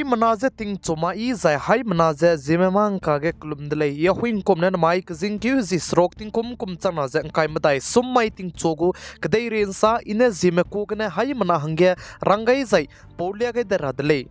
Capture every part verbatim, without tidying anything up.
Mena ze tingchu ma i zai haimena ze Zeme mangka ge kelum de lei. I Ahuingkum ne namai kezingkeu zi seruk tingkum kum changna ze ngkai medai sum mai tingchu gu kedeiren sa i ne Zeme ku gene haimena hangge rang gai zai paulia gai de ra de lei.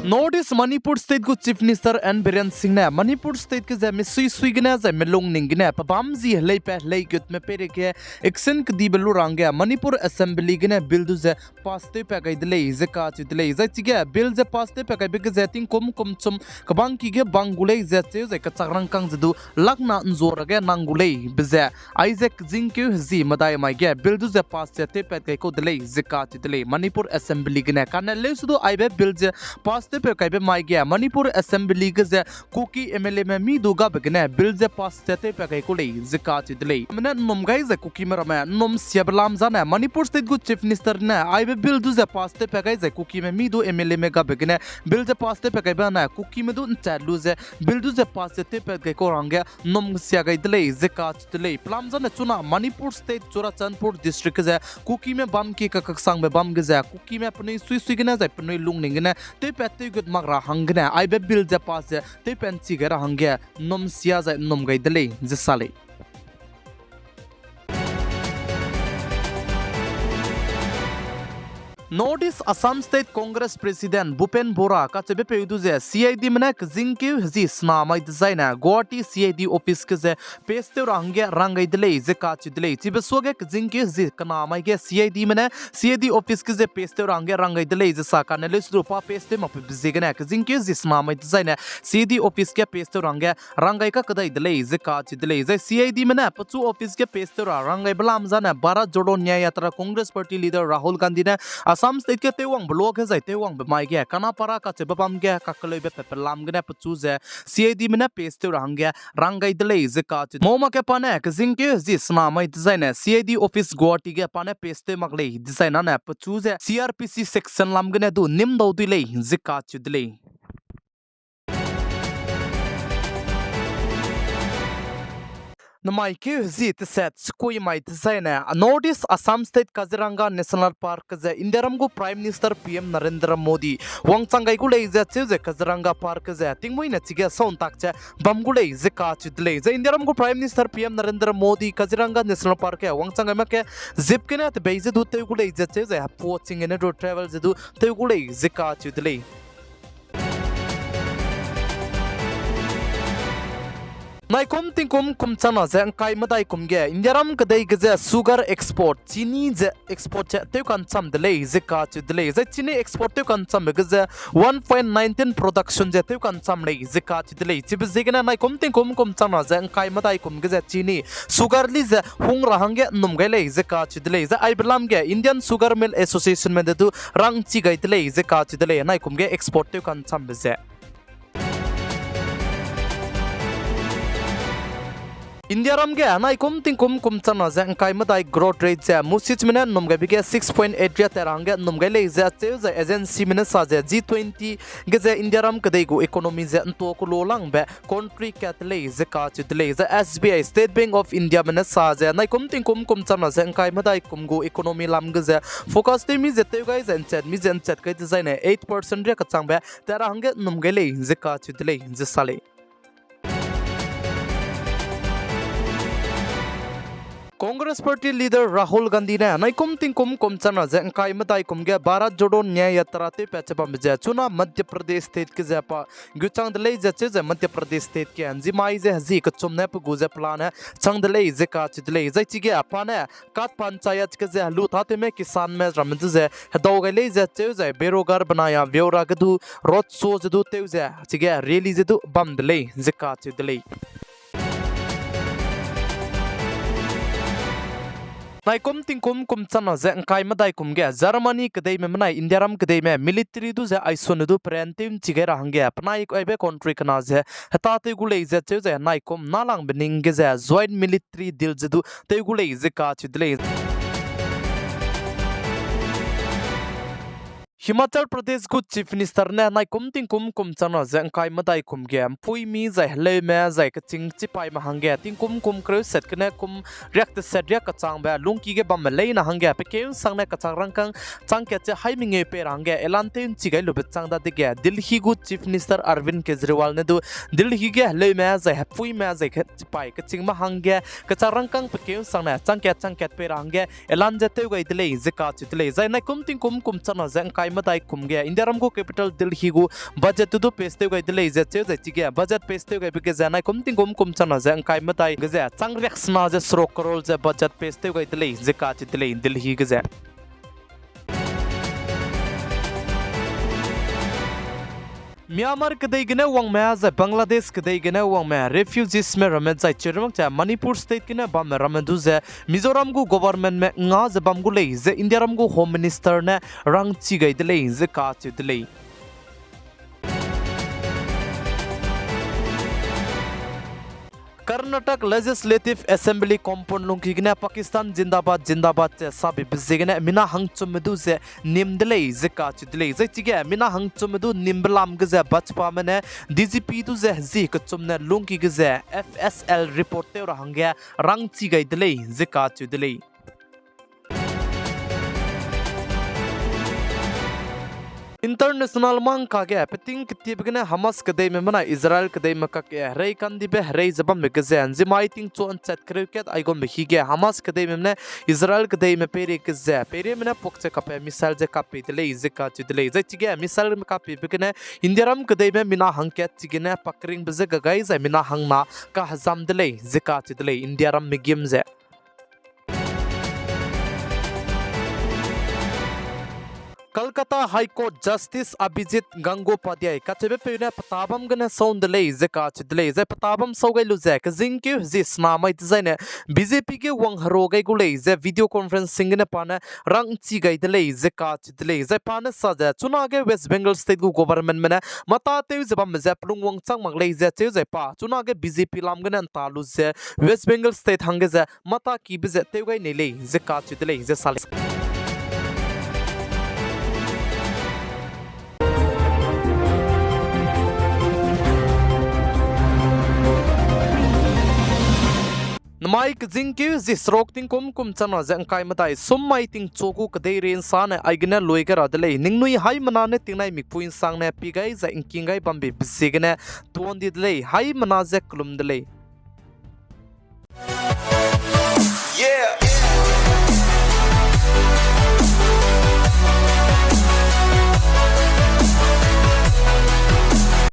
North East Manipur State gu Chief Minister N Biren Singh ne Manipur State ge ze misui sui gene zai melung ning gene pebam zi heleipat helei gutme peireige action kedibe lu ra hangge Manipur Assembly gene bill du ze pass tewpat gai de lei ze kacheu de lei. Zai chige bill ze pass tewpat gaibe ge ze tingkum kum chum kebangki ge bang gu lei ze cheu zai kechak rangkâng ze du lakna nzua ra ge nang gu lei be ze aize kezingkeu hezi medai mai ge bill du ze pass ze tewpat gai kau de lei ze kacheu de lei Manipur Assembly gene. Kane leuse du aibe bill ze pass tewpat gaibe mai ge Manipur Assembly ge ze Kuki M L Ame mi du gabe gene bill ze pass ze tewpat gai kau lei ze kacheu de lei. Mene nnum gai zai Kukime ramme nnum siabe lam zane Manipur State gu Chief Minister ne aibe bill du ze pass tewpat gai zai Kukime mi du M L Ame gabe gene bill ze pass tewpat gaibe ne Kukime du nchat lu ze bill du ze pass ze tewpat gai kau ra hangge nnum sia gai de lei ze kacheu de lei. Pelam zane chuna Manipur State Churachandpur District ge ze Kukime bam ki kakaksangbe bam ge ze Kukime penui sui sui gene zai penui lungning gene tewpat tewgut mak ra hanggene aibe bill ze pass ze tewpat nchi gai ra hangge nnum sia zai nnum gai de lei ze sa lei. North East Assam State Congress President Bhupen Bora kacheubepeu du ze C I Dme ne kezingkeu hezi sena mai dezaine Guwahati C I D office ge ze paste tew ra hangge rang gai de lei ze kacheu de lei. Chibe suage kezingkeu hezi kena mai ge C I Dme ne C I D office ge ze paste tew ra hangge rang gai de lei ze sa kane leuse du pa paste tew makpeu be ziegene kezingkeu hezi sena mai dezaine C I D office ge paste tew ra hangge rang gai kakedai de lei ze kacheu de lei. Zai C I Dme ne pechu office ge paste tew ra rang gaibe lam zane Bharat Jodo Nyay Yatra Congress Party leader Rahul Gandhi ne Assam State ge tewwangbe luage zai tewwangbe mai ge Kanapara kacheube bam ge kakeleube pepe lam gene pechu ze C I Dme ne paste tew ra hangge rang gai de lei ze kacheu. Mau makge pa ne kezingkeu hezi sena mai dezaine C I D office Guwahati ge pa ne paste tew mak lei dezaine pechu ze C R P C section lam gene du nîmdau dui lei ze kacheu de lei. Namai keu hezi teset sekui mai dezaine North East Assam State Kaziranga National Park ge ze Indiaram gu Prime Minister P M Narendra Modi wangchang gai gu lei ze cheu ze Kaziranga Park ge ze tingmuine chige sau ntak ze bam gu lei ze kacheu de lei. Zai Indiaram gu Prime Minister P M Narendra Modi Kaziranga National Park ge wangchang gai makge jeep gene tebei ze du tew gu lei ze cheu ze hepuo ching gene du travel ze du tew gu lei ze kacheu de lei. Naikum tingkum kum changna ze ngkai medai kum ge Indiaram kedei ge ze sugar export, chini ze export ze tew ka'ncham de lei ze kacheu de lei. Zai chini export tew ka'nchambe ge ze one point nineteen production ze tew ka'ncham lei ze kacheu de lei. Chibe ziegene naikum tingkum kum changna ze ngkai medai kum ge ze chini sugar li ze hung ra hangge nnum gai lei ze kacheu de lei. Zai aibe lam ge Indian Sugar Mill Associationme de du rangchi gai de lei ze kacheu de lei. Naikum ge export tew ka'nchambe ze Indiaram ge naikum tingkum kum changna ze ngkai medai growth rate ze musichme ne nnum gaibe ge six point eight ria tat ra hangge nnum gai lei ze cheu zai agencyme ne sa ze G twenty ge ze Indiaram kedei gu economy ze ntua kulo langbe country kat lei ze kacheu de lei. Zai S B I, State Bank of Indiame ne sa ze naikum tingkum kum changna ze ngkai medai kum gu economy lam ge ze focus tew mi ze tew gai zai nchat mi ze nchat gai dezaine eight percent ria kachangbe tat ra hangge nnum gai lei ze kacheu de lei ze sa lei. Congress Party leader Rahul Gandhi ne naikum tingkum kum changna ze ngkai medai kum ge Bharat Jodo Nyay Yatra tewpat che bambe ze chuna Madhya Pradesh State ge ze pa gu chang de lei ze cheu ze Madhya Pradesh State ge nzimai ze hezi kechum ne pe gu ze pelane chang de lei ze kacheu de lei. Zai chige pa ne Khat Panchayat ge ze helu tâtewme kisanme ramme du ze hedau gai lei ze cheu zai Berogar Banaya Vyawhar ge du road show ze du tew ze chige rally ze du bam de lei ze kacheu de lei. Naikum tingkum kum changna ze ngkai medai kum ge Germany kedeime menai Indiaram kedeime military du ze aisone du peran tew nchi gai ra hangge penai aibe country kena ze hetâtew gu lei ze cheu ze naikum nâlangbe ning ge ze joint military deal ze du tew gu lei ze kacheu de lei. Himachal Pradesh gu Chief Minister ne naikum tingkum kum changna ze ngkai medai kum ge mpuimi zai heleume zai keching chipaime hangge tingkum kum kereu set gene kum riak teset riak kechangbe lungki ge bamme leine hangge pekeu nsangne kechak rangkâng chang kat ze haî mengeu pei ra hangge elan tew nchi gai lube chang dadege Delhi gu Chief Minister Arvind Kejriwal ne du Delhi ge heleume zai hepuime zai ke-, chipai kechingme hangge kechak rangkâng pekeu nsangne chang kat chang kat pei ra hangge elan ze tew gai de lei ze kacheu de lei. Zai naikum tingkum kum changna ze ngkai medai kum ge Indiaram gu capital Delhi gu budget du du pass tew gai de lei ze cheu zai chige budget pass tew gaibe ge ze naikum tingkum kum changna ze ngkai medai ge ze chang riaksena ze seruk crore ze budget pass tew gai de lei ze kacheu de lei Delhi ge ze. Myanmar kedei gene wangme zai Bangladesh kedei gene wangme refugeesme ramme zai chirmak ze Manipur state gene bamme ramme du ze Mizoram gu governmentme nga ze bam gu lei ze Indiaram gu Home Minister ne rangchi gai de lei ze kacheu de lei. Karnataka Legislative Assembly compound lungki gene Pakistan Zindabad Zindabad ze sabibe ziegene mina hangchumme du ze nim de lei ze kacheu de lei. Zai chige mina hangchumme du nimbe lam ge ze Bhajpame ne D G P du ze zi kechum ne lungki ge ze F S L report tew ra hangge rangchi gai de lei ze kacheu de lei. International mangka ge peting ketibe gene Hamas kedeime benai Israel kedeime kakge herei kandibe herei ze bambe ge ze nzimai tingchu nchat kereu kat aigumbe hige Hamas kedeime ne Israel kedeime peirie ge ze peirieme ne puak ze kape missile ze kap pei de lei ze kacheu de lei. Zai chige missile kappeibe gene Indiaram kedeime mina hangkat chigene pakringbe ze gagai zai mina hangna kahezam de lei ze kacheu de lei Indiaramme gîm ze. Kolkata High Court Justice Abhijit Gangopadhyay kacheube peu ne petabam gene sau de lei ze kacheu de lei. Zai petabam sau gai lu ze kezingkeu zi sena mai dezaine B J P ge wang hero gai gu lei ze video conferencing gene pa ne rangchi gai de lei ze kacheu de lei. Zai pa ne sa ze chunage West Bengal State gu governmentme ne mata tew ze bamme ze pelung wangchang mak lei ze cheu zai pa chunage B J P lam gene nta lu ze West Bengal State hangge ze mata kibe ze tew gai nei lei ze kacheu de lei ze sa lei. Namai kezingkeu zi seruk tingkum kum changna ze ngkai medai sum mai tingchu gu kedeirei nsane aigene lui gai ra de lei. Ningnui haimena ne tingnai mikpui nsangne pi gai zai ngking gai bambe be ziegene tuan di de lei. Haimena ze kelum de lei.